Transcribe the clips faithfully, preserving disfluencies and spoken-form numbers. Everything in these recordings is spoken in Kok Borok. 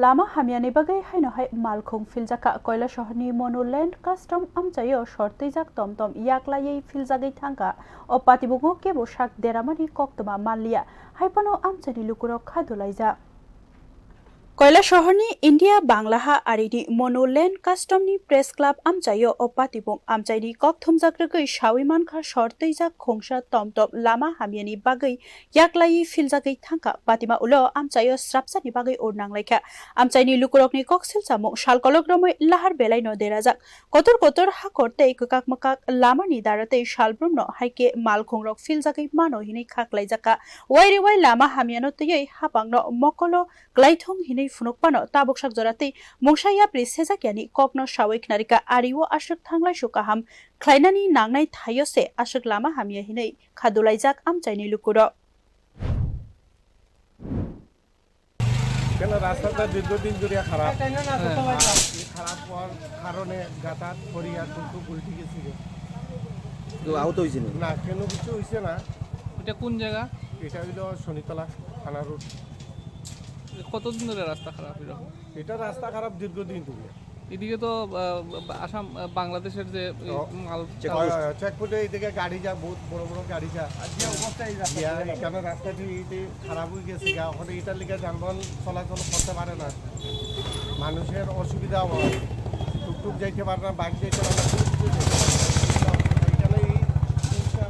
Lama hamyani bagwi haino hai malkhung philjakha. Koilasohorni Monuland Custom amchaio sor twijak tom tom yaklaiwi philjagwi thangkha. O patimungo kebo sak deramani koktwma manliya, haiphano amchaini lukurok kha dulaijak. Koilasohorni India Banglaha arini Monuland Customni Press Club amchaio o patimung amchaini kok thumjak rwgwi sawi mankha sor twijak khungsa tom tom lama hamyani bagwi yaklaiwi philjagwi thangkha. Patima ulo amchaio srapsani bagwi ur nanglaikha. Amchaini lukurokni kok silchamung sal kolok romwi lahar belaino derajak. Kotor kotor hakor tei kwkak mwkak lamani dara tei salbrumno hai khe malkhungrok philjagwi mano hinwi kha klaijakha. Wairewai lama hamyano twiwi hapangno mokolo klaithung hinwi phunuk phano tabuk sak jora tei mungsa yapri sejak yani kokno sawi khnarikha. Ario aswk thanglaisu kaham khlainani nangnai thaio se aswk lama hamya hinwi kha dulaijak amchaini lukurok. কেন রাস্তাটা দীর্ঘদিন ধরে খারাপ। হ্যাঁ। এই খারাপ হওয়ার কারণে গাদা পড়িয়া টুকটুক উল্টে গেছে গো। কেউ আহত হয়েছে নি? না, কেন কিছু হয়েছে না। এটা কোন জায়গা? এটা হইলো শনিতলা থানা রোড। কতদিন ধরে রাস্তা খারাপ এরকম? এটা রাস্তা খারাপ দীর্ঘদিন ধরে। এদিকে তো, আহ, আসাম, আহ, বাংলাদেশের যে এই ও, মাল চেক পোস্ট। আহ, চেকপোস্টে এদিকে গাড়ি যায়, বহুত বড় বড় গাড়ি যায়। আর যে অবস্থা এই রাস্তা ইয়া, এখানে রাস্তাটি এই যে খারাপ হয়ে গেছে গা, ওখানে ইটার লিগে যানবাহন চলাচল করতে পারে না, মানুষের অসুবিধা হয়, টুকটুক যাইতে পারে না, বাইক যাইতে পারে না, খুব কিছু যাইতে পারে না। এখানে এই জিনিসটা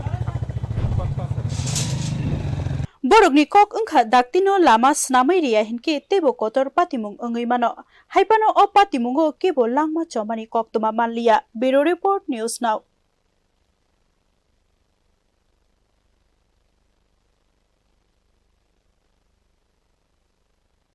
করতে আছে। Borokni kok wngkha daktino lama swnamwi riya hinkhe teibo kotor patimung wngwi mano. Haiphano o patimungo kebo langma chomani koktwma manliya. Bureau Report, News Now.